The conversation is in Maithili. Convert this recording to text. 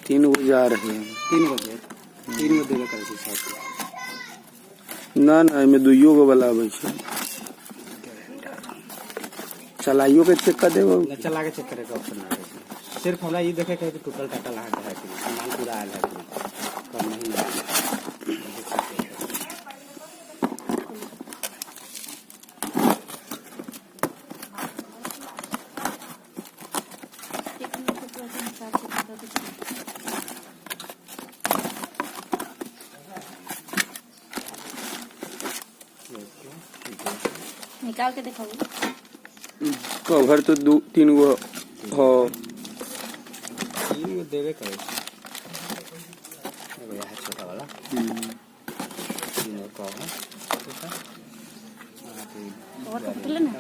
तीन गो जा रहे हैं। तीन गो दे, तीन गो देबे करै छै 6 पीस। ना ना, एहिमे दुइयो गो वाला आबै छै। चलाइयो के चेक कर देबो। ना, चला के चेक करे के ऑप्शन ना रहै छै। सिर्फ हमरा ई देखे के है कि टूटल टाटल अहाँके है कि नहि, सामान पूरा आयल है कि नहि, कम नहीं ना आयल है। इहे चीज देखे के है। एक मिनट के, थोड़ा सा हिसाब से बता दो। निकाल के दिखाओ। कवर तो दू तीन गो हो। तीन गो देबे करै छै। एगो यहाँ छोटा वाला, तीन गो कवर, ठीक है अहाँके। कवर तो फुटले ना?